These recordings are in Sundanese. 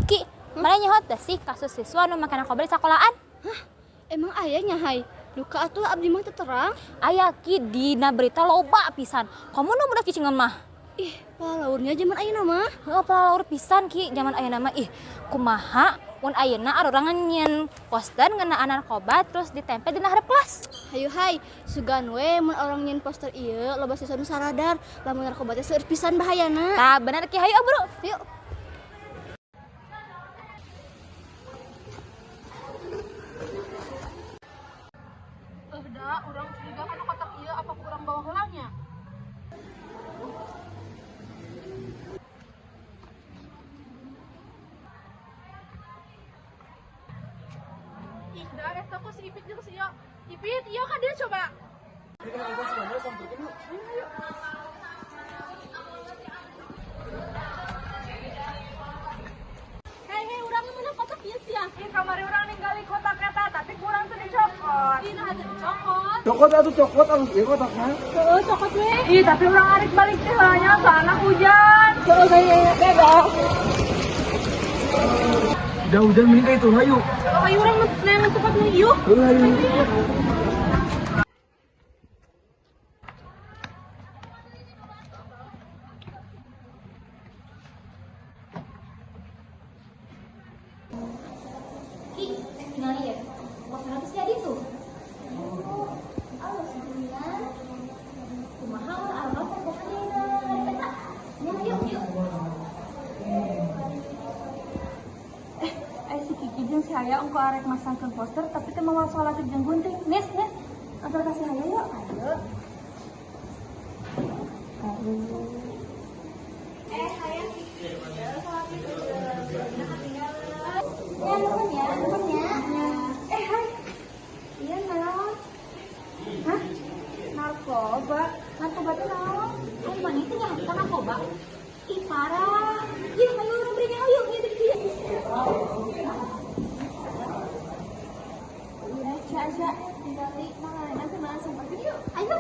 Ki, mana nyaho teh sih kasus siswa nu make narkoba di sekolahan? Hah? Emang aya nya hai? Duka atuh abdi mah teu terang. Aya Ki, dina berita loba pisan. Komo nu budak cicingan mah. Ih, palaurnya zaman ayeuna mah. Heeh, palaur pisan Ki zaman ayeuna mah. Ih, kumaha mun ayeuna arurangan nyieun poster ngeunaan narkoba terus ditempel dina hareup kelas. Hayu hai, sugan we mun orang nyieun poster ieu loba siswa nu saradar lamun narkoba teh seueur pisan bahayana. Tah bener Ki, hayu ah buru. Yuk. Da, urang curiga kana kotak ieu, apa ku urang bawa heula nya? Ih, da eta ku si Ipit jeung si Iyo. Ipit, Iyo ka dieu coba. Ayo, ayo. Hei, hei, urang meunang kotak ieu sia. Ih, kamari urang ningali kotak eta, tapi kurang teu dicokot. Ih, nah teu dicokot. Cokot atuh cokot alus ieu kotakna. Heeh, cokot we. Ih, tapi urang arek balik teh heula nya soalna hujan. Heeh, saya dadah. Udah hujan mending ka itu hayu. Ayo urang neangan tempat nu ieu. Heuh hayu. Ki, tinggal ya. Posterna geus jadi tuh. Oh, alus geuningan. Kumaha mun arurang tempokan dina hareup eta? Nya yuk, yuk. Eh, si Kiki jeung si Haya ongko arek masangkeun poster tapi teu mawa salatip jeung gunting. Nis, nis. Antar ka si Haya yuk. Ayo. Eh, hayang Kiki. Salatip guntingna ketinggalan. Ya, nuhun ya, nuhun ya. Eh, hai. Iya, naon? Hah? Narkoba? Narkoba teh naon? Ayo mana itu nyaho kita narkoba? Ih, parah. Ih, ayo urang beri nyaho yuk, yuk, yuk. Eh, Ca, Ca, tinggali makanan kumaha sampeurkeun yuk. Ayo.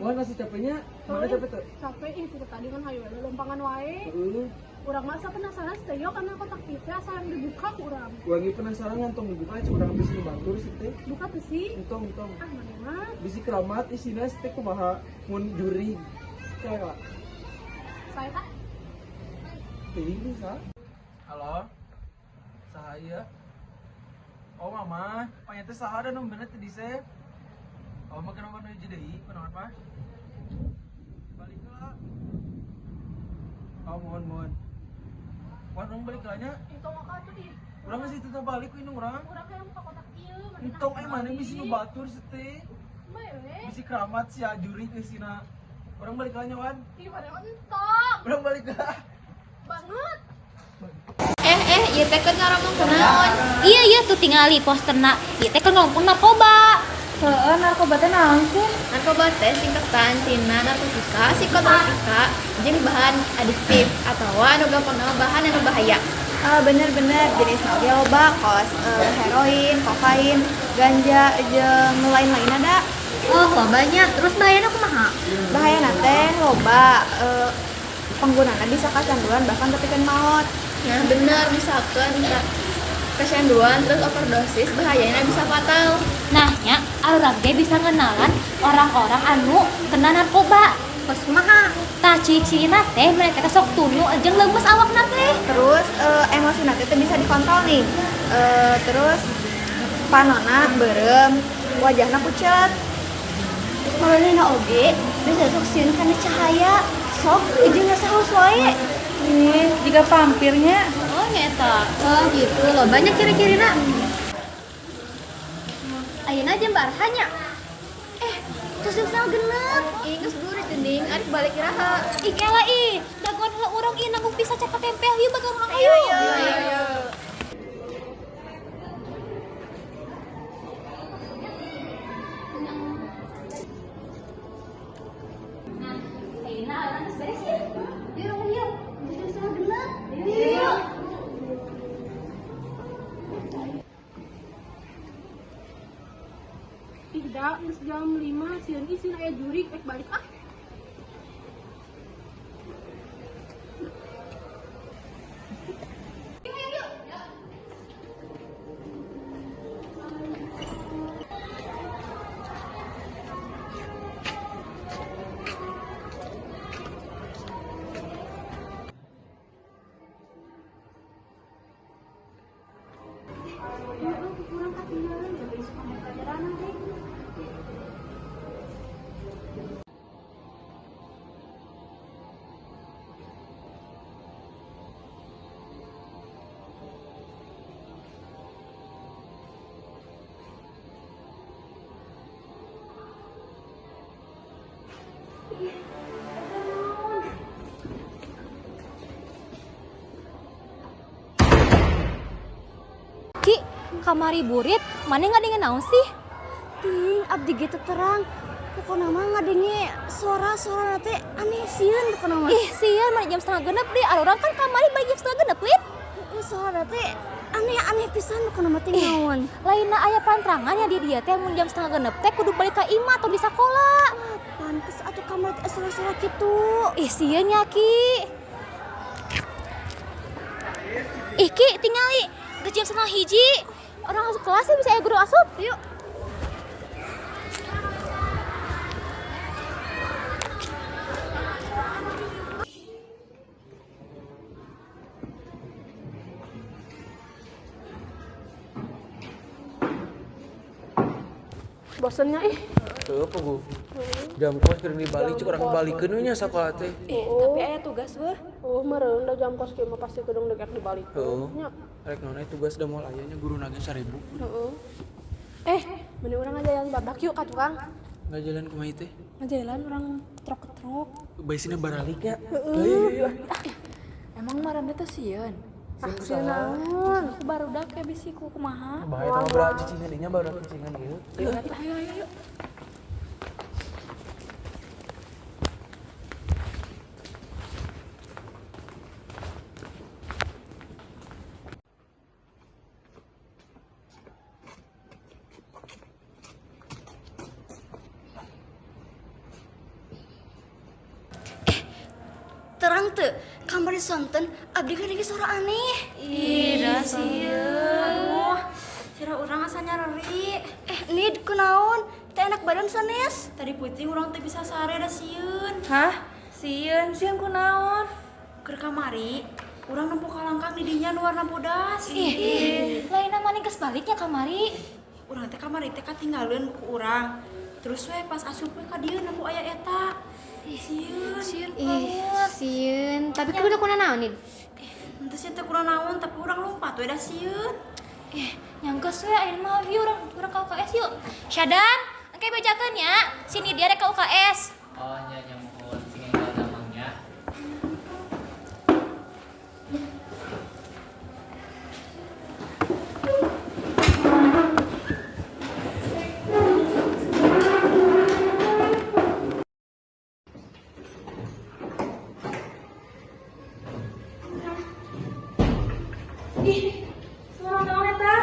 Wah, nasi capeknya mana capek tuh? Capek ih, itu tadi kan hayu we lompangan wae. Heeh. Urang mah asa penasaran teh yo kana kotak ieu teh asa yang dibuka ku urang. Wangi penasaran ngantong dibuka aja urang bisi batur sih teh. Buka tuh sih. Entong entong. Ah, mana mah? Bisi keramat isina sih teh kumaha mun jurig. Kayak Saya tak teuing bisa. Halo. Saha ieu? Oh mama, panya teh saha da nomorna teh di save. Oh make nomor nu hiji deui, kunaon mah? Balik heula. Oh mohon mohon. Wah, urang balik heula nya. itu mah atuh ih. Urang geus itu balik ku indung urang. Urang hayang buka kotak ieu. Mana Entong eh mana bisi nu batur sih teh. Bae we. Bisi keramat sia jurig isina. Urang balik heula nya Wan. Ih, mana mah entong. Urang balik heula. Banget. Eh, ieu teh keur ngaromong kunaon? Iya, iya tuh tingali posterna. Ieu teh keur ngomong narkoba. Heeh, narkoba teh naon sih? Narkoba teh singkatan tina narkotika, psikotropika, jeung bahan adiktif atawa anu gampangna mah bahan anu bahaya. Bener-bener jenisna oge loba kos heroin, kokain, ganja, jeung nu lain-lain ada. Oh, lobanya. Terus bahayana kumaha? Bahayana teh loba penggunana bisa kecanduan bahkan tepikeun maot. Nah, bener misalkan kecanduan terus overdosis bahayanya bisa fatal. Nah, nya arurang ge bisa ngenalan orang-orang anu kena narkoba. Terus kumaha? Tah ciri-cirina teh mereka teh sok tunyu jeung lemes awakna teh. Terus emosina teh teu bisa dikontrol nih. Terus panona beureum, wajahna pucet. Maranehna oge bisa sok sieun kana cahaya, sok jeung rasa haus wae. Ih, jiga vampirnya. Oh, nya eta. Oh gitu, lobanya ciri-cirina. Ayeuna jam baraha nya? Eh, terus jam setengah genep. Ih, geus gurih geuning, arek balik iraha. Ih, kela ih. Dagoan heula urang ih nanggung bisa capat tempel ieu batur urang ayo. Ayo. Nah, ayeuna urang geus beres ya. Yuk, urang yuk. Geus jam setengah genep. Yuk. Ih, da, geus jam 5 sieun ih sieun aya jurig ek balik ah. Kamari burit, maneh ngadenge naon sih? Ting, abdi ge teu terang. Pokona mah ngadenge suara-suara teh aneh sieun pokona mah. Ih, sieun mana jam 5.30 deh. Arurang kan kamari balik jam 5.30, Lin. Heeh, suara teh aneh-aneh pisan pokona mah teh naon. Lainna aya pantrangan ya di dia teh mun jam 5.30 teh kudu balik ka imah atau di sakola. Ah, pantes atuh kamari teh suara-suara kitu. Ih, sieun nya Ki. Ih, Ki, tingali. Geus jam 12.30. Orang asup kelas ya bisa aya guru asup. Yuk. Bosennya ih. Teu apa gu? Jam kos keur dibalik cuk urang balikeun we nya sakola teh. Tapi aya tugas weh. Oh, meureun da jam kos kieu mah pasti gedung dek dibalik. Heeh. Nya. Rek naon aya tugas da moal aya nya guruna ge 1000. Heeh. Eh, mending urang ngajalan badak yuk ka tukang. Ngajalan kumaha teh? Ngajalan urang trok-trok. Baisina baralik nya. Heeh. Emang maranda teh sieun. Ah, sieun naon? Aku barudak ya bisi ku kumaha. Bahaya tah ngobrol cicingan dinya baru cicingan ieu. Ayo ayo ayo. Terang teu, kamari sonten abdi ngadenge suara aneh. Ih, da sieun. Aduh, sirah urang asa nyareri. Eh, Nid kunaon? Teu enak badan sanes. Tadi puting urang teu bisa sare da sieun. Hah? Sieun, sieun kunaon? Keur kamari, urang nempo kalangkang di dinya nu warna bodas. Ih, lainna maneh geus baliknya kamari. Urang teh kamari teh katinggaleun buku urang. Terus we pas asup we ka dieu nempo aya eta. Sieun, sieun Ih, sieun. Tapi kudu kuna naon, Nid? Henteu sieun teh kurang naon, tapi urang lompat we da sieun. Ih, nya geus we ayeuna mah yuk urang ka UKS yuk. Syadan, engke bejakeun nya. Sini dia rek ka UKS. Oh, nya nya muhun sing enggal damangnya. Ih, suara naon eta?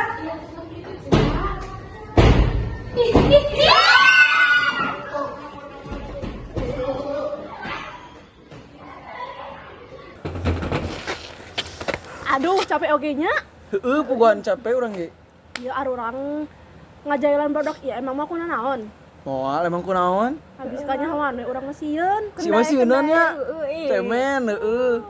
Ih, ih, ih. Aduh, capek oge nya. Heeh, puguhan capek urang ge. Ieu arurang ngajailan badak ieu emang mah kuna naon? Moal emang kunaon? Habis kanyahoan we urang mah sieun. Si mah sieunan nya. Cemen heeh.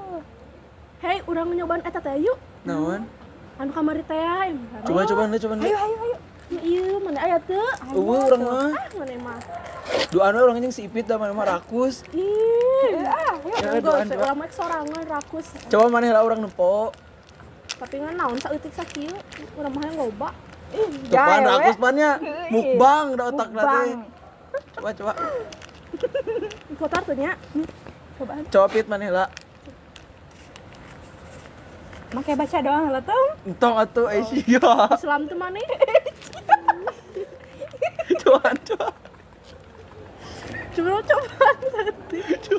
Hei, urang nyobaan eta teh yuk. Naon? Anu kamari teh ya. Coba coba coba. Ayo ayo ayo. Ieu mana aya teu? Eueuh urang mah. Ah, mana mah. Duaan we urang jeung si Ipit da mana mah rakus. Ih, ah, Ya, duaan, ayo urang mah sorangan rakus. Coba maneh lah urang nempo. Tapi ngan naon saeutik sakieu, urang mah hayang loba. Tuh pan rakus pan nya. Mukbang da otak teh. Coba coba. Kotor tuh nya. Cobaan. Coba Pit maneh lah. Make baca doang lah tong. Entong atuh ai sia. Islam tuh maneh. Coba coba. Coba cobaan saeutik.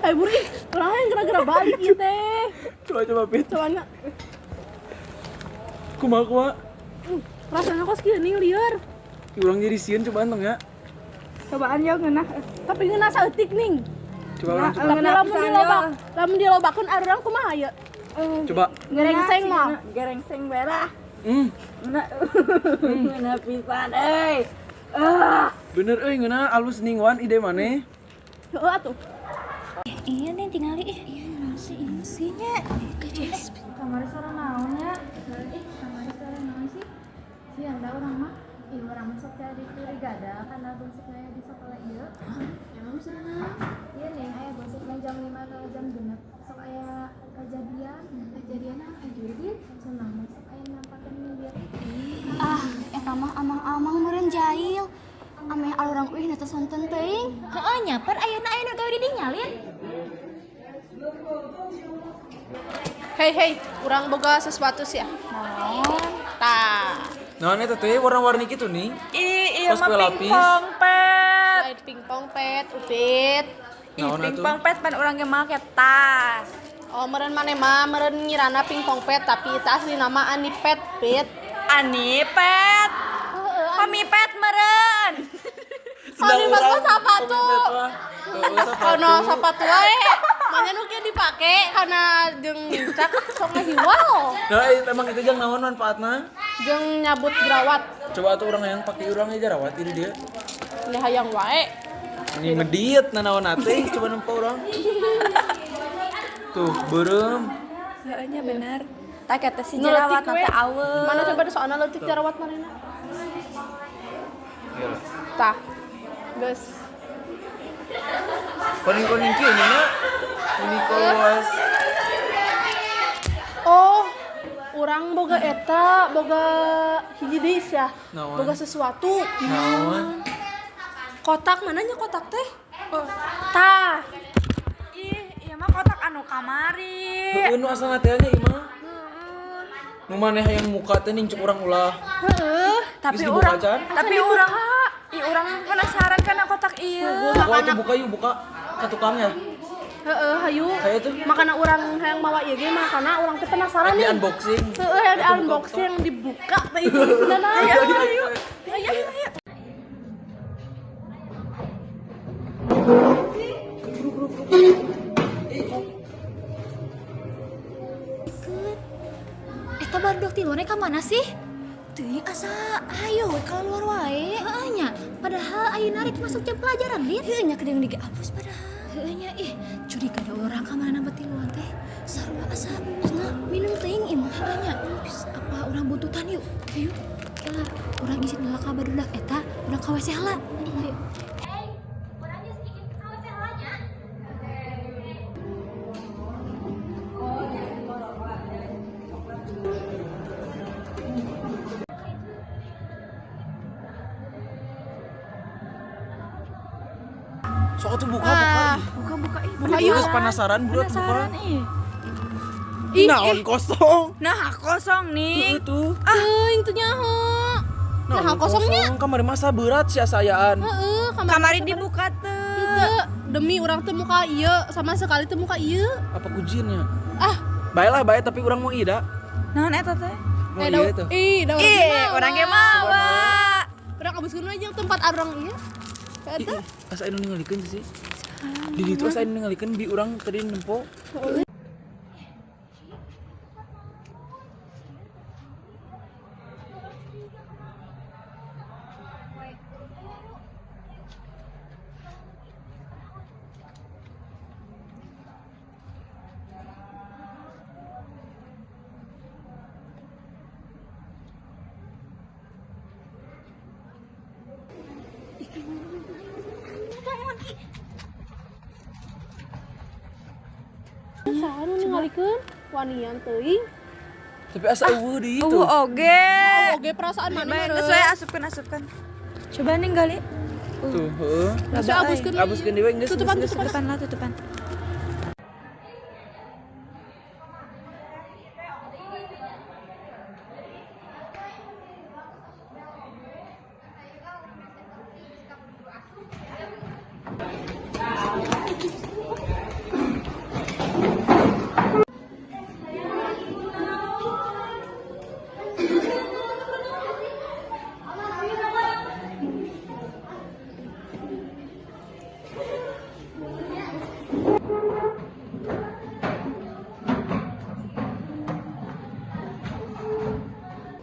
Eh buri, urang hayang gara-gara balik ieu teh. Coba coba Pit. Coba nya. Kumaha kumaha? Rasanya kok kieu nih lieur. Urang jadi sieun cobaan tong ya. Cobaan yo ngeunah. Tapi ngeunah saeutik ning. Coba urang coba. Tapi lamun dilobak, lamun dilobakeun arurang kumaha ya? Coba. Gerengseng mah. Gerengseng merah. Hmm. Ngeunah pisan euy. Bener euy ngeunah alus ningwan ide maneh. Heeh atuh. Iya nih tingali ih. Iya, naon sih ini sih nya. Kamari suara naon nya? Ih, kamari suara naon sih? Siang da urang mah. Ih, urang mah sok jadi curiga da kana gosip aya di sekolah ieu. Emang suara naon? Iya neng, aya gosip jam 5 ke jam 6. Sok aya kejadian, kejadian anjur cenah mah sok aya nampakeun diri. Ah, eta mah amang-amang meureun jahil. Ameh arurang uih teu sonten teuing. Heeh, nyaper ayeuna aya nu gawe di dinya, Lin. Hei hei, urang boga sesuatu sih ya. Naon? Tah. Naon eta teh warna-warni kitu nih. Ih, ieu Kos mah kue lapis. pingpong pet. Lain pingpong pet, Upit. Ih, Naon atuh? pingpong pet pan urang ge make tas. Oh, meren maneh mah meren ngirana pingpong pet, tapi itu asli nama Ani Pet, Pit. Ani pet. Pamipet meren. Sedang Pamipet mah urang, sapatu. pamipet mah. Heeh, sapatu. Kono sapatu wae. Manya nu kieu dipake karena jeung lincak sok ngahiwal. Nah, emang itu jang naon manfaatna? Jeung nyabut jerawat. Coba atuh urang yang pakai urang aja jerawat ini dia. Ini hayang wae. Ini medit nanaon teh coba nempo urang. Tuh, beureum. Heeh nya bener. Tak eta si Nu jerawat leutik we. teh aweut. Mana coba di soalna leutik jerawat manehna. Iya. Tah. Geus. Kuning-kuning kieu nya. Ini kos. Oh, urang boga eta, boga hiji deui sia. Naon? Boga sesuatu. Naon? Kotak mananya kotak teh? Oh. Tah. Ih, ieu mah kotak anu kamari. Heeh, nu asalna teh nya ieu mah. Nu maneh hayang muka teh ning cuk urang ulah. Heeh. Tapi Geus dibuka urang acan? tapi urang ih urang penasaran kana kotak ieu. Buka atuh buka yuk buka ke tukangnya. Heeh, hayu. Hayu tuh. Makana urang hayang mawa ieu ge makana urang teh penasaran Di nih. unboxing. Heeh, yang di unboxing dibuka teh itu isina. Ayo, ayo. Ayo, ayo. Eta barudak tiluan ka mana sih? Teuing asa ayo we keluar wae. Heeh nya, padahal ayeuna rek masuk jam pelajaran, Lin. Heueuh nya kedeung digapus padahal. Heueuh nya ih, curiga ada orang ka mana tiluan teh. Sarua asa nya minum teuing ieu mah. Heueuh nya, apa urang buntutan yuk? Ayo. Kela, urang isin heula ka barudak eta, urang ka WC heula. Ayo. Sok atuh buka buka. ih. Buka buka ih. Buka yuk. Penasaran buruan buka. Penasaran ih. Ih, Naon kosong. Nah, kosong nih. Heeh tuh. Teuing teu nyaho. Nah, kosongnya. Kamari masa berat sih asayaan. Heeh, kamari Kamari dibuka teu. Teu, demi urang teu muka ieu, sama sekali teu muka ieu. Apa kujinnya? Ah, Baiklah, baik tapi urang mau ida. Naon eta teh? Mau iya itu. Ih, da urang Ih, ge mawa. urang ge mawa. Urang abuskeun we jeung tempat urang ieu. Ih, Eta ih, asa anu ningalikeun sih. Di ditu asa anu ningalikeun bi urang tadi nempo. Saha nu ningalikeun? Wanian teuing. Tapi asa eueuh di itu. Eueuh oge. Oge perasaan mana Bae, meureun. geus we asupkeun asupkeun. Coba ninggali. Tuh, heeh. Geus we abuskeun. Abuskeun deui geus. Tutupan, geus, geus. tutupan. Tutupan lah, tutupan.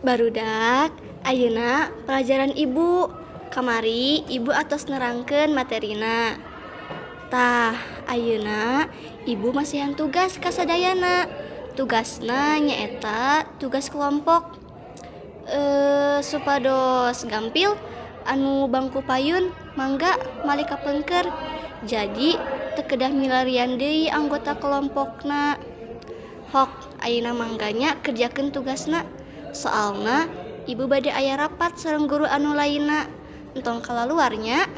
Barudak, ayeuna pelajaran ibu. Kamari ibu atos nerangkeun materina. Tah, ayeuna ibu masihan tugas ka sadayana. Tugasna nyaeta tugas kelompok. Supados gampil anu bangku payun mangga malik kapengker. Jadi teu kedah milarian deui anggota kelompokna. Hok, ayeuna mangganya kerjakeun tugasna. Soalna ibu bade aya rapat sareng guru anu lainna. Entong kalaluarnya.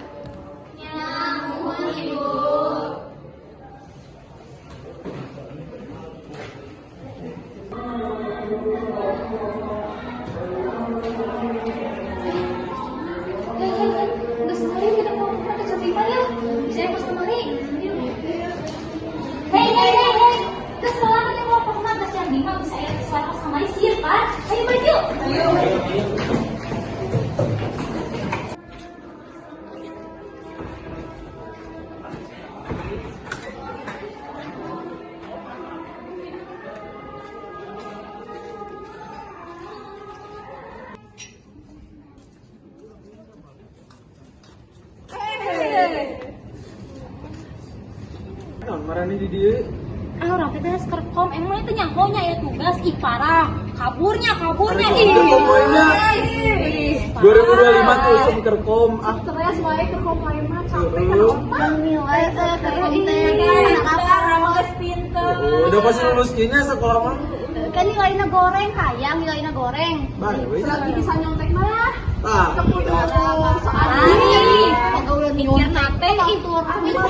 di dieu. Ah, urang teh tes kerkom emang itu nyahonya ya tugas ih parah. Kaburnya ih. 2025 tuh usum kerkom ah. Stres wae kerkom wae mah capek kan otak. Nilai kerkom teh anak geus pinter. Udah pasti lulus nya sekolah mah. Kan nilainya goreng hayang nilainya goreng. Selagi bisa nyontek mah. Tah. Soalnya mikir nate itu mikir.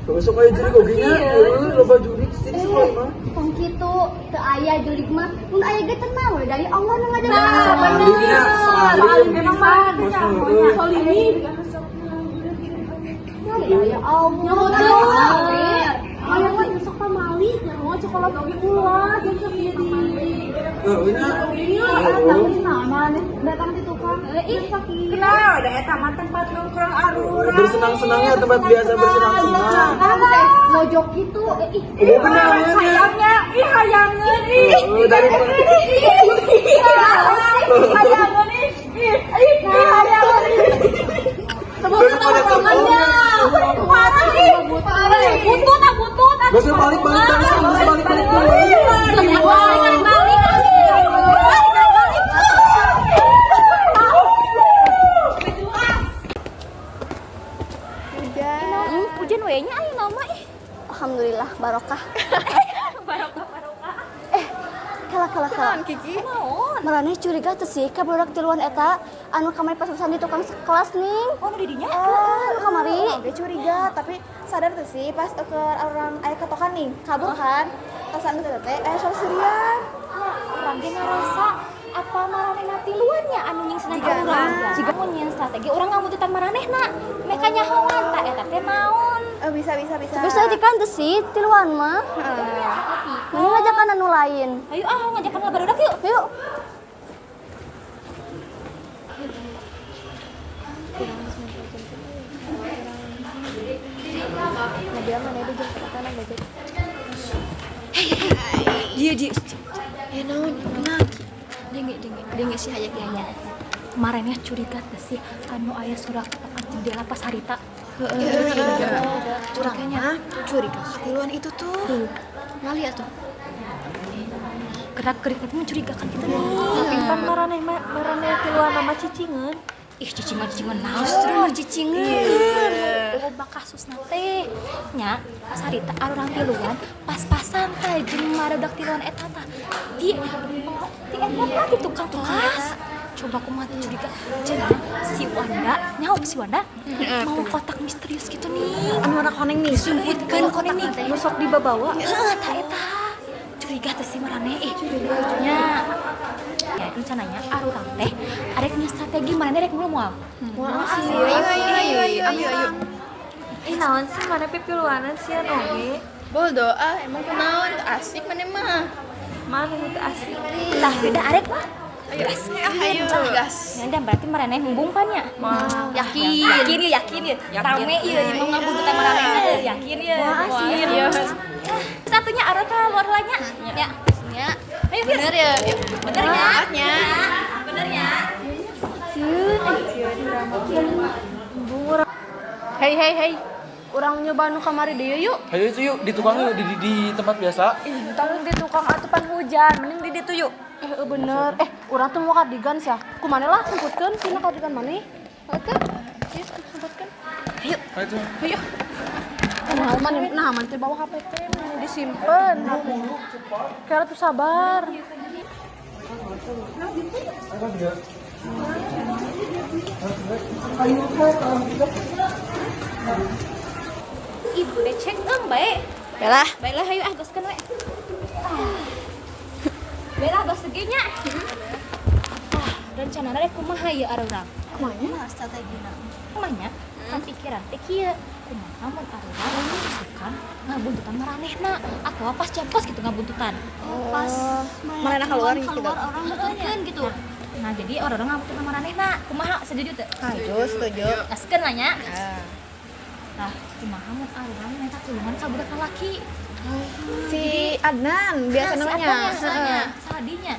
Besok aya jurig oge nya, heueuh loba jurig sih di sekolah mah. Tong kitu teu aya jurig mah, mun aya ge tenang we dari Allah nu ngajaga. Bener. Memang mah solimi. Ya Allah. Ayo mah besok pamali, nyaho coklat oge ulah jeung sok ieu di. Heueuh nya. Datang di tukang. Ih, kenal da eta mah tempat nongkrong arurang. Bersenang-senangnya tempat biasa bersenang-senang. Mojok gitu. Ih, bener. Hayangnya, ih hayangeun ih. Dari Hayangeun ih. Ih, hayangeun ih. Daripada temannya. Parah ih. Butut ah butut. Gak usah balik balik balik balik balik. Hujan we nya ayeuna mah ih. Alhamdulillah barokah. Barokah barokah. Kala kala. Kiki? Naon? Maraneh curiga teu sih ka budak tiluan eta anu kamari pas-pasan di tukang sekelas ning. Oh, nu di dinya? Anu kamari. Oke curiga, tapi sadar tuh sih pas ke orang aya ketokan nih, kabur kan. Tasan teh teh aya sok surian. Ya, urang ge ngarasa apa maranehna tiluan nya anu nyingsenan ka urang. Jiga mun nyieun strategi urang ngamututan maranehna. Meh kanyahoan tah eta teh naon? Bisa bisa bisa. Tapi saeutik kan teu sih tiluan mah. Ini ngajakan anu lain. Ayo ah ngajakan barudak yuk. Yuk. Dia dia. Eh naon? Denge denge si hayak ya. Kemarinnya curiga teh sih anu aya surat ketokan jendela pas harita. Heeh. Curiganya. Mah curiga katiluan itu tuh. Ngali atuh. Gerak-gerik tapi mencurigakan kita nih. Tapi pan maraneh maraneh tiluan nama cicingeun. Ih, cicingan-cicingan naon? Justru nu cicingeun. Loba kasusna teh. Nya, pas harita arurang tiluan pas-pasan teh jeung barudak tiluan eta tah. Di di eta di tukang kelas. Coba kumaha teh curiga cenah si Wanda, nyaho si Wanda mau kotak misterius gitu nih. Anu warna koneng nih. Sumputkeun koneng nih. Nu sok dibabawa. Heeh, tah eta. Curiga teh si maraneh ih. Nya. Ya, rencananya arurang teh arek nya strategi maraneh rek mulu moal. Moal sih. Ayo ayo ayo ayo ayo. Ih naon sih mana pipiluanan sieun oge. Bol doa emang kunaon teu asik maneh mah. Mana nu teu asik. Tah beda arek mah. Ayo ayo gas. Ya udah berarti maraneh embung pan nya. Yakin. Yakin ya, yakin ya. Rame ieu ieu mau ngabuntutan maraneh yakin ya. Iya. Satunya arek ka luar lainnya. Ya. Ya. Ayo Fir. Bener ya? Bener ya? Ya. Bener ya? Hei hei hei. Urang nyoba nu kamari deui yuk. Ayo itu yuk di tukang yuk di tempat biasa. Ih, tong di tukang atupan hujan, mending di ditu yuk. Bener. Urang tuh mau kardigan sih. Kumane lah semputkeun sina kardigan maneh. Oke. Yuk, semputkeun. Ayo tuh. Ayo. Nah, mana nah, man teh bawa HP teh mana disimpen HP. Kira tuh sabar. Ibu deh cek dong, baik. Baiklah. Baiklah, ayo ah gaskeun we. Baiklah, gas segenya. Ah, rencanana rek kumaha ieu arurang? Kumaha strategina? Kumaha? Kan pikiran teh kieu. Kumaha mun arurang masukan ngabuntutan maranehna atau pas jam kos gitu ngabuntutan. Oh, pas maranehna keluar gitu. Keluar orang nuturkeun gitu. Nah, jadi orang-orang ngabuntutan maranehna. Kumaha setuju teu? Setuju, setuju. Gaskeun lah nya. Nah, kumaha mun arurang minta tulungan ka budak lalaki? Si Adnan biasa nah, namanya. Si Adnan biasanya. Sadinya.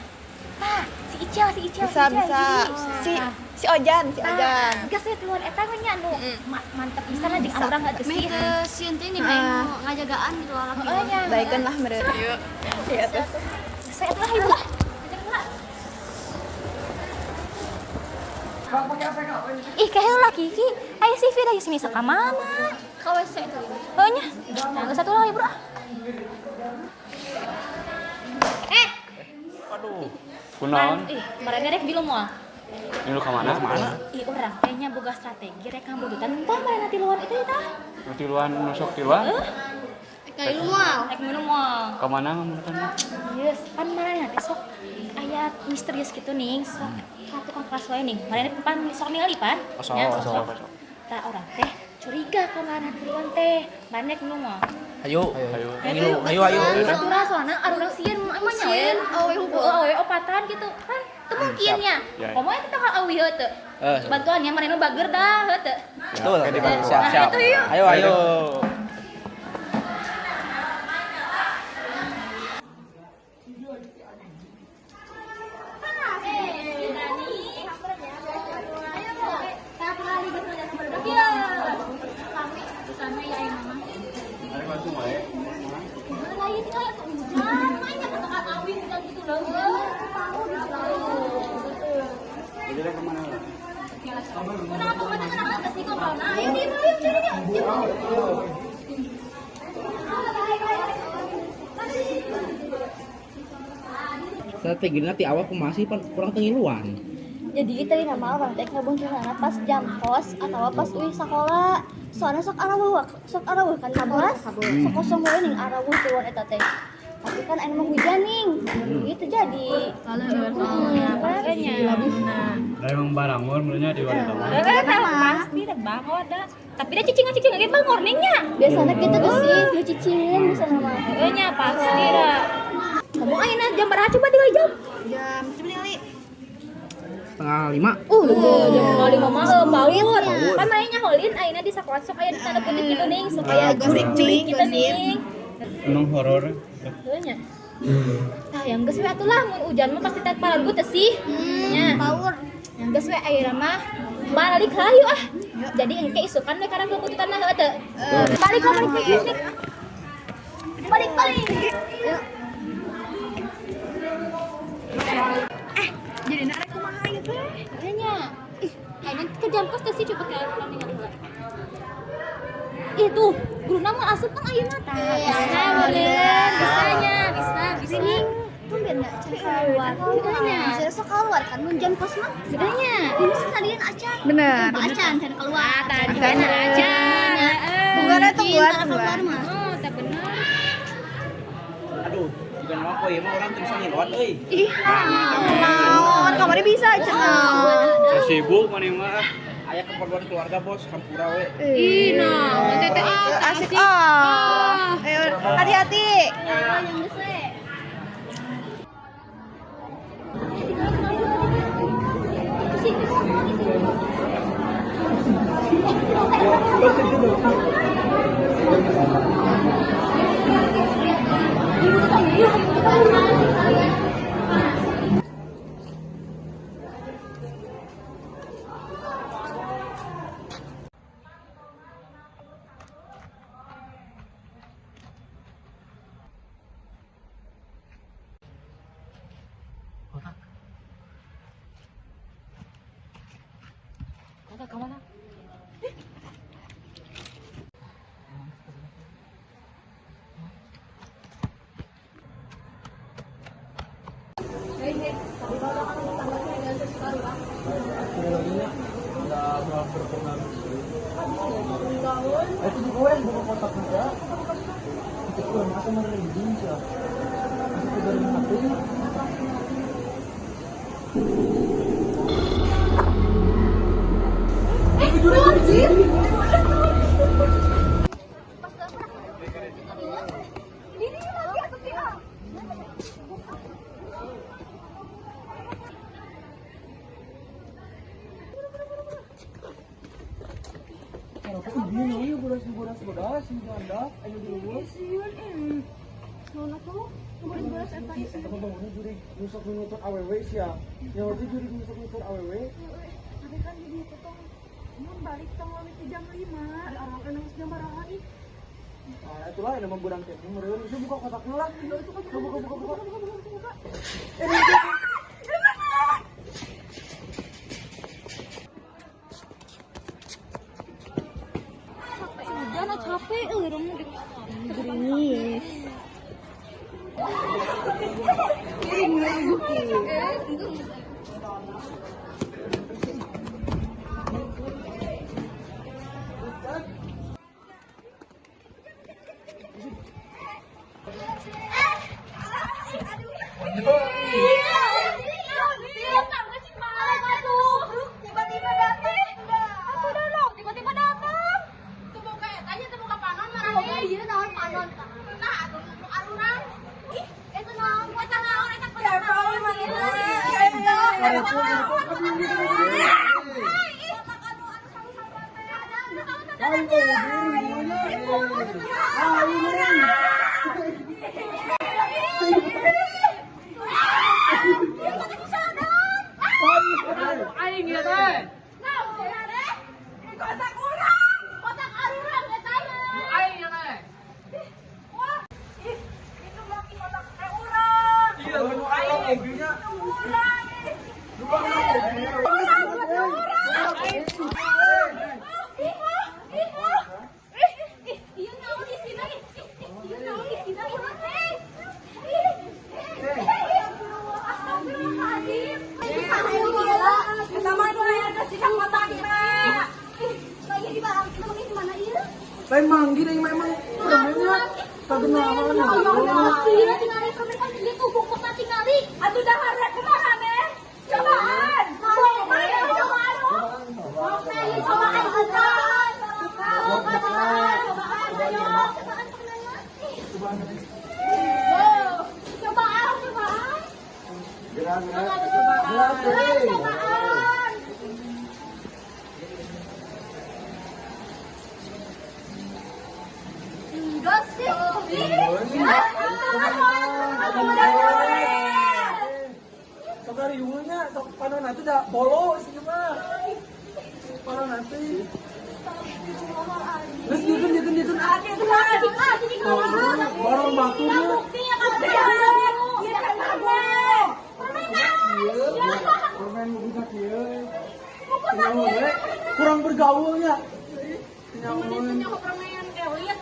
Nah, si Icel, si Icel, Bisa si Icel. bisa. Jadi, Si nah, Si Ojan, si Ojan. Geus we tiluan eta we nya anu mantep pisan lah jeung urang heuh sih. Meh teu sieun teh nih meh ngajagaan gitu lalaki. Heeh nya. Baikeun lah meureun. Iya tuh. Saya lah ibu lah. Ih, kayak lah Kiki. Ayo sih Vida sini sok ka mana? Ka WC itu. Heuh nya. Nah, geus satu lah ibu ah. Aduh. Kunaon? Ih, marana rek bilu moal. Milu ka mana? Ih, urang teh nya boga strategi rek ngambututan tah marana tiluan itu tah. Nu tiluan nu sok tiluan? Rek milu moal. Rek milu moal. Ka mana ngambututan? Yes, pan marana teh sok aya misterius gitu nih, sok ka tukang kelas wae nih. Marana pan sok ningali pan? Sok, sok. Tah urang teh curiga ka marana tiluan teh. Marana rek milu moal. Ayo. Ayo. Ayo, ayo. Aturan soalna urang sieun emang nya we. Awe hukum. Awe opatan gitu kan. Teu mungkin nya. Komo eta tanggal awi heuh teu. Bantuan nya manehna bager dah heuh teu. Betul. Siap, siap. Ayo, ayo. Strategina ti awal kumaha sih pan kurang teu ngiluan. Jadi tadi nama orang teh ngabungkirna pas jam kos atau pas uih sakola. Soalnya sok arawuh kan ka kelas. Sok kosong wae ning arawuh tiluan eta teh. Tapi kan anu mah hujan ning. Gitu jadi. Makanya. Da emang barangor mulanya di warna mah. Heeh, pasti da bangor da. Tapi da cicing-cicing ge bangor ning nya. Biasanya gitu tuh sih, nu cicing biasana mah. Heeh nya pasti da. Kamu ayeuna jam berapa coba tinggal jam? Jam coba ningali. 4:30. Jam 4:30 mah baur. Pan manehna holin ayeuna di sakola sok aya di tanda kutip gitu ning supaya jurik-jurik gitu ning. Emang horor. Heuh nya. Tah yang geus we atuh lah mun hujan mah pasti teh palargu teh sih. Nya. Paur. Yang geus we ayeuna mah balik hayu ah. Jadi engke isukan we karena kebutuhan heuh teu. Balik balik balik. Balik balik. Jadi nak rek kumaha ieu teh? Heuh nya. Ih, ayeuna ke jam kos teh sih coba ke urang ningali heula. Ih tuh, guruna mah asup kan ayeuna tah. Bisa meureun, bisa nya, bisa, bisa. Tumben nya can keluar. Bisa sok keluar kan mun jam kos mah. Heuh nya. Ini sih tadian acan. Bener. Acan can keluar. Tadi kan acan. Bukan eta keluar keluar mah. Oh, teh bener. Aduh, bukan mah poe mah urang teu bisa ngiluan euy. Ih, naon kamari bisa cenah. Saya sibuk maneh mah. Aya keperluan keluarga bos, hampura we. Ih, nah, teh asik ah. Ayo hati-hati. Yang geus we. Itu juga yang buka kotak juga. Itu kurang asa merinding sih. Asa kudarin HP. Tapi kan di dieu teh tong mun balik tong leuwih ti jam 5. Ada orang kan geus jam baraha ih. Nah, itulah yang nama burang camping meureun. Itu buka kotaknya lah. Buka buka buka buka. Buka. Hujan capek urang gerimis. Tiba-tiba datang. Aku dong, tiba-tiba datang. Tuh buka tanya tuh buka panon marane. Iya naon panon. Nah, atuh nu arurang. Ih, eta naon eta naon eta Ya, Aing ya teh. Kotak urang, kotak arurang eta Aing ya teh. Wah, ih, itu lagi kotak urang. Iya, nu aing mobilnya. Urang. Iya naon isina ih. Iya naon isina ih. Astagfirullahaladzim. Eta mah nu aya geus dina kotakna. Lagi di barang itu mana ieu? Lain manggi deui mah emang permennya kagenawan. Ya Allah, ieu tingali permen kan ieu tuh buka tingali. Atuh dahar kumaha meh? Cobaan. Cobaan, cobaan. Cobaan, cobaan. Cobaan, ayo. Cobaan cobaan, cobaan. Gerak gerak. Gerak Cobaan. Enggak sih. Sok riweuhnya, sok panon nanti dah bolo sih mah. Panon nanti. Terus dieun dieun dieun. Barang baturnya. Permen buka kieu. Kurang bergaulnya. Permen elit.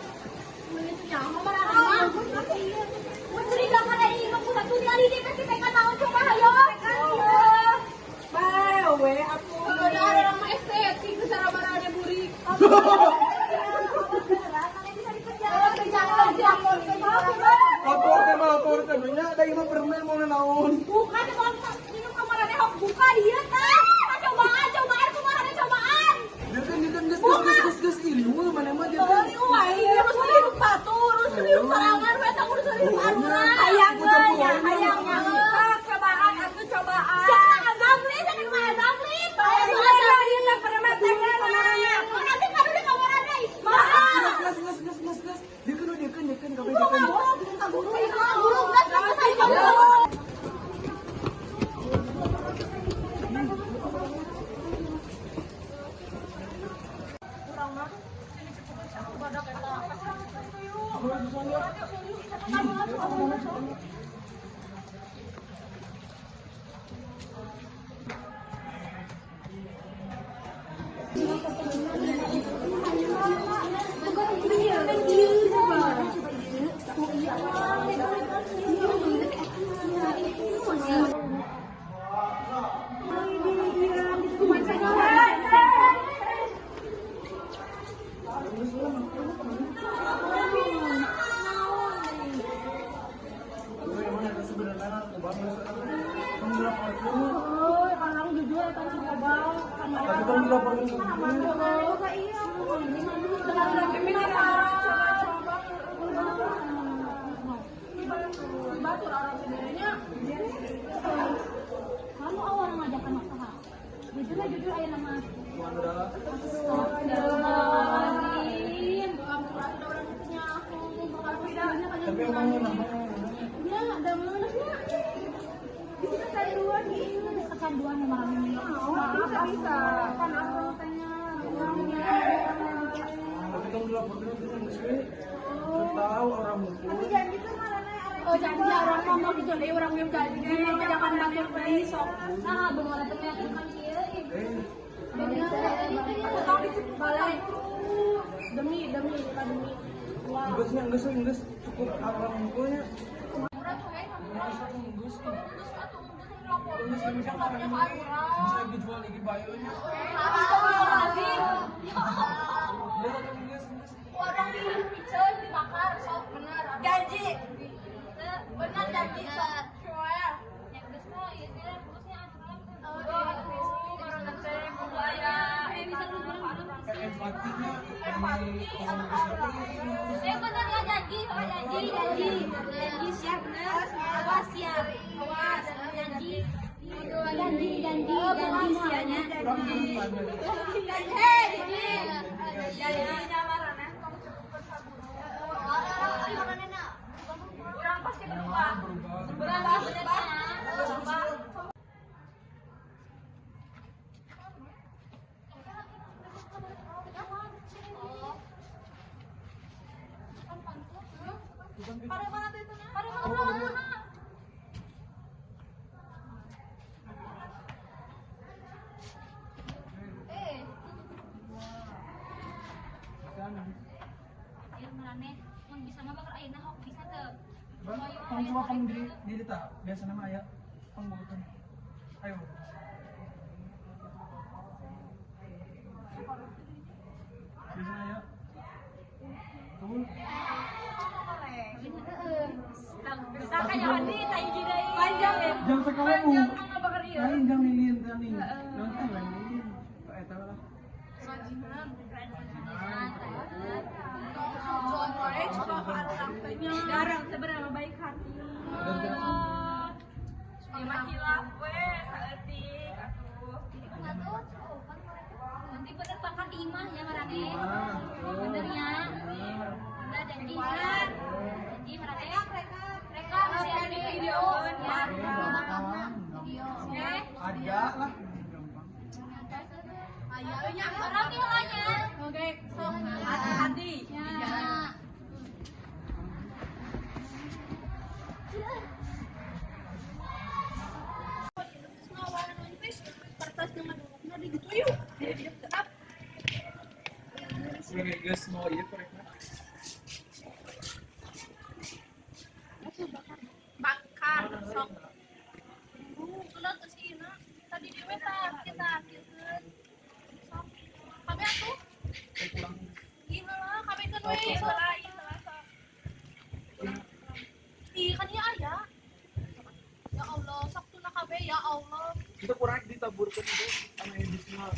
Mencurigakan dari buka tingali di PK naon coba ayo. Bawe aku. Ada orang mah estetik secara barane burik. Lapor teh mah lapor teh nya da ieu mah permen mau naon. Bukan kalau minum kamarane hok buka dia tah. Cobaan, cobaan kumaha cobaan. Dieun dieun geus geus geus geus riweuh maneh mah dieun. Riweuh aing urus hidup batur, urus hidup sorangan we teh urus hidup arurang. Hayang we nya, hayang nya. Sok cobaan atuh cobaan. Sok azam li, sok azam li. Nanti kadu di kamarane. Geus geus geus geus geus. Dieun dieun dieun kabeh dieun. Guru, guru, geus geus coba. Kamu awal ngajakan masalah. Jujur lah jujur aja nama. Astagfirullahaladzim. Tapi emangnya namanya Ya, ada manasnya. Di sini cari ruang nih. kecanduan marane. Bisa bisa. Kan aku tanya orangnya. Tapi kamu dilaporkan nanti sama gue. Tahu orang mukul. Tapi jangan gitu marane. Oh, janji orang ngomong gitu deh, orang yang janji ngajakan batur beli sok. Nah, bener penyakit kan ieu. Bener. Aku tahu balai. Demi demi demi. Enggak, cukup orang mukulnya. Bisa dijual lagi bayonya. Astagfirullahaladzim. Ya Allah. Orang di piceun dibakar sok bener. Janji. Bener janji sok. Swear. Ya geus mah ieu teh fokusnya aturan. Empatinya. Bener ya janji, janji, janji. Janji siap bener. Awas ya. Awas janji. Janji, janji, janji sianya. Janji. Janji marane tong cukupkeun saburu. Urang pasti berubah. Berubah berubah. Coba pang diri tak biasa nama ayah panggutan. Ayo. Biasa ayah. Tuh. Panjang ya. Jangan sekali. Lain jangan lilin tani. Nanti lain lilin. Eta lah. Jarang sebenarnya baik hati. Lima hilaf we saeutik atuh. Nanti bener bakar di imah ya marane. Bener ya. Bener janji. Janji marane. Mereka masih ada di video ya. Video. Ada lah. Gampang. Ayo nya orang nya. Oke, sok hati-hati. Ya. Geus mau ieu korekna. Bakar sok. Sudah ke sini. Tadi dewe tah kita kieukeun. Sok. Kami atuh. Ieu lah, kami keun we. Heula ieu heula sok. Ih, kan ieu aya. Ya Allah, sok tuna kabeh ya Allah. Itu kurang ditaburkeun itu sama edis mah.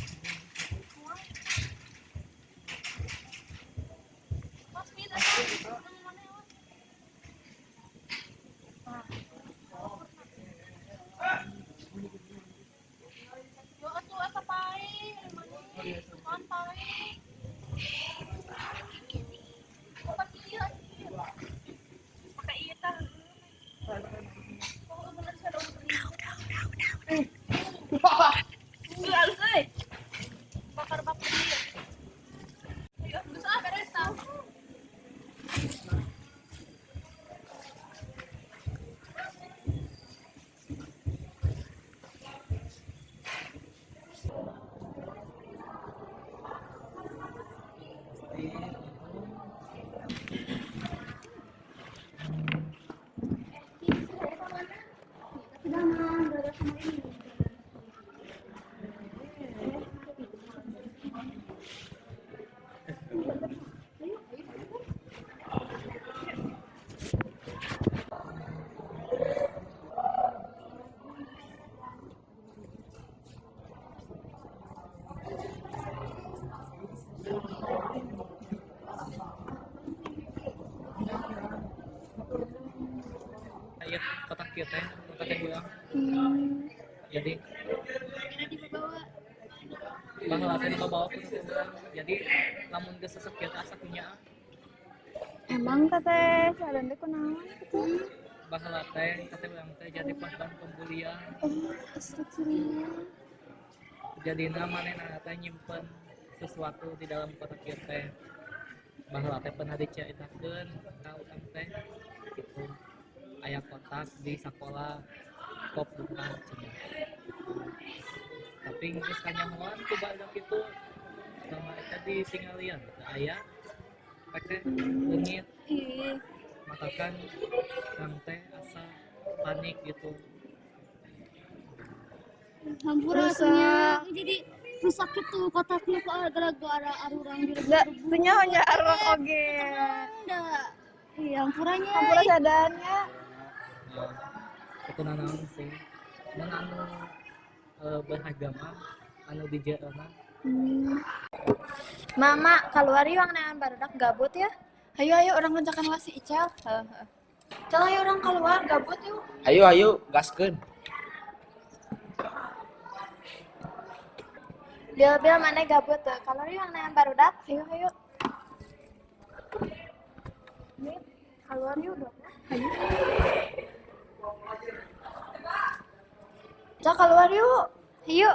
Iya, kotak kieu teh, kotak teh bilang. Jadi baheula teh dibawa ku jadi lamun geus sesek kieu teh asa punya. Emang teteh sadan teh kunaon kitu? Baheula teh teteh urang teh jadi korban pembulian. Oh, astagfirullah. Jadina manehna teh nyimpen sesuatu di dalam kotak ieu teh. Baheula teh pernah diceritakeun ka urang teh gitu. Aya kotak di sakola pop buka cenah. Tapi geus kanyahoan ku barudak kitu. Selama eta ditinggalian teu aya pek teh leungit. Ih, Matakan urang teh asa panik gitu. Hampura atuh nya. Jadi rusak gitu kotaknya kok gara-gara arurang Da, direbut-rebut. teu nyaho nya arurang oge. Da. Iya, hampuranya. Hampura sadanya. Nah, teu naon sih. Mun anu berharga mah anu di jerona. Mama, keluar yuk neangan barudak gabut ya. Ayo ayo urang ngejakan lah si Icel. Heeh. Cel, ayo urang keluar gabut yuk. Ayo ayo gaskeun. Bil bil mana gabut tuh. Keluar yuk neangan barudak. Ayo ayo. Nih, keluar yuk dong. Ayo. Cel, keluar yuk. Ayo.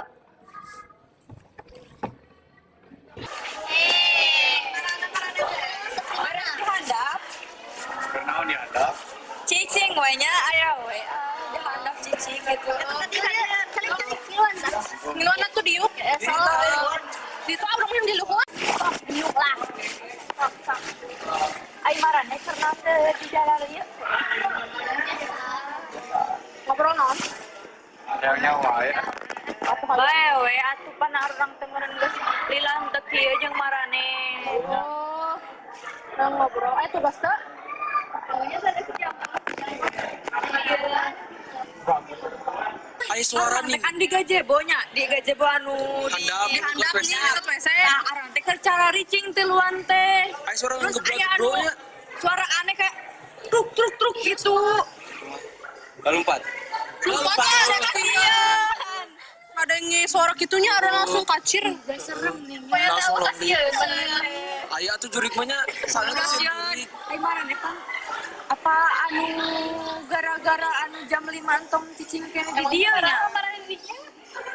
Kunaon dihandap? Cicing we nya aya we. Di handap cicing gitu. Ngiluan atuh diuk. Di itu urang yang di luhur. Sok diuk lah. Sok sok. Ai marane keur teu di jalan ieu. Ngobrol naon? Hayangnya wae. Bae we atuh pan urang teh meureun geus lila henteu kieu jeung marane. Oh. Nah, ngobrol. Eh, tugas teu? Aya suara nih. Kan di gazebo nya, di gazebo anu di Handap, di handap deket WC. nya deket WC. Nah, arang teh keur cararicing tiluan teh. Aya suara Terus aya ngeblak anu nya. suara aneh kayak truk truk truk gitu. Lompat. Lupa ada kasihan. Ada yang suara gitunya ada langsung kacir. Serem nih. Langsung lompat. Kasihan. Aya atuh jurik mah nya soalnya teh sieun jurik. Ai marane pan apa anu gara-gara anu jam 5 entong cicing kene di dieu nya.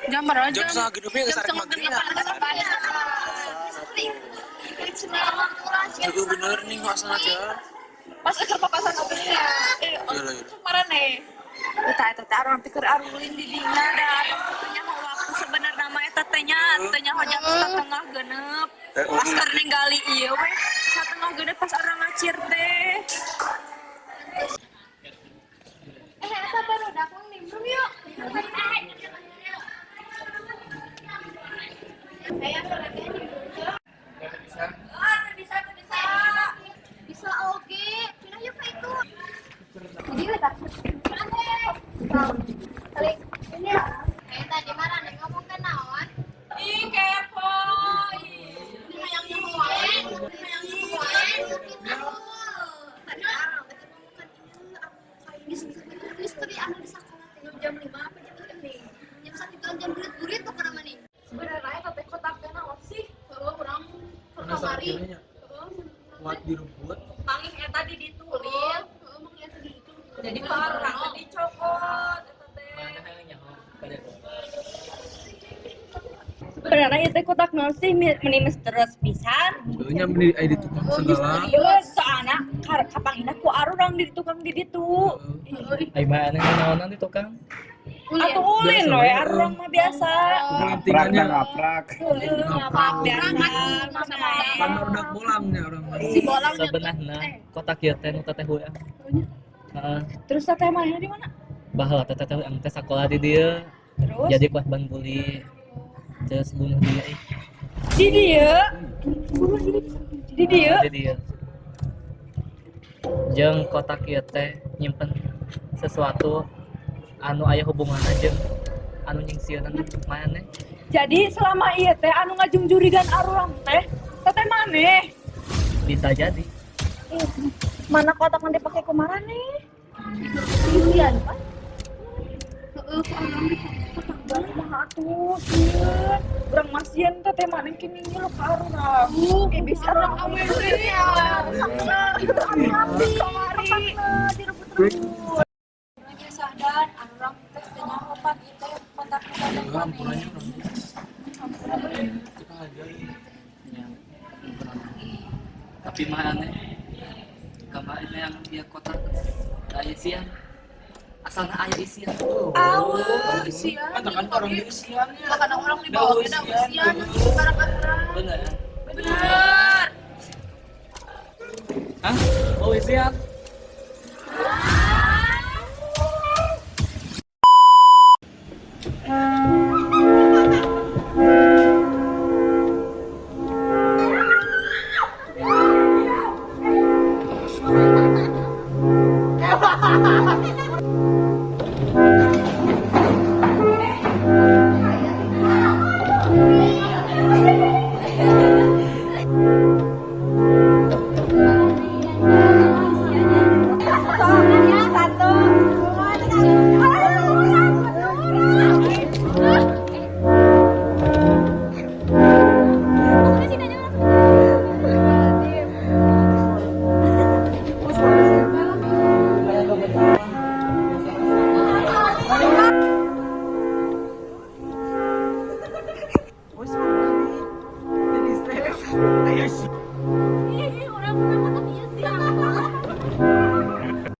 Jam berapa? Jam setengah genep geus arek maghrib nya. Jago bener nih nu asal aja. Pas keur papasan oge nya. Eh, Iya lah iya. marane. Eta eta teh arang teh keur arulin di dinya da teu nyaho waktu sebenarna mah eta teh nya teu nyaho jam setengah genep. Pas keur ninggali ieu we setengah genep pas urang ngacir teh. Eh, eta barudak mah nimbrung yuk. Bisa. Ah, teu bisa teu bisa. Bisa oge. Pindah yuk ka itu. Jadi we tah. Balik. Ini ya. Kayak tadi marane ngomong ke naon? Ih kepo. Ih. Ini hayang nyaho wae, ini hayang nyaho wae. Tadi arang teh ngomongkeun ieu anu misteri misteri anu di sakola teh jam 5 apa jam 6 nih? Jam sakituan jam burit-burit pokokna mah nih. Sebenarnya eta teh kotak teh naon sih? Heeh, urang keur Penasaran kamari. kene nya. Kuat direbut. Pangih eta di ditu lil. Heeh, mah eta di ditu. Jadi ku arang teh dicokot eta teh. Mana hayang nyaho pada Sebenarnya itu kotak naon sih meni misterius pisan. Nya meni aya di tukang segala. Iya, soalna kapangina ku arurang di tukang di ditu. Ai mana naonan di tukang? Atuh ulin Biasa we we, arurang mah biasa. Pelantingannya ngaprak. ngaprak. Biasa. Pan barudak bolangnya urang mah. Si bolangnya. Sebenarna kotak ieu teh nu teteh urang. Heeh. Terus teteh manehna di mana? Baheula teh teteh urang teh sakola di dieu. Terus Jadi korban bully. Terus bunuh diri. di dieu. Di dieu. Di dieu. Jeung kotak ieu teh nyimpen sesuatu anu aya hubunganna jeung anu nyingsieunan maneh. Jadi selama ieu teh anu ngajungjurigan arurang teh teteh maneh. Bisa jadi. Mana kotak nanti pakai ku marane? Sieun, Pak. Heeh, ku urang di kotak Bang kumaha atuh sieun. Urang mah sieun teteh maneh kini ngilu ka arurang. Eh bisa arurang awewe ya. Kamari. Direbut-rebut. Ampurannya urang. Kita aja. Ya, tapi mah aneh kemarin yang dia kotak aya isian, asalnya aya isian. Awe, isian. Kan kan orang di isiannya. Karena orang di bawah kita isian sekarang aturan. Bener ya? Bener. Hah? Oh, isian. Hahaha.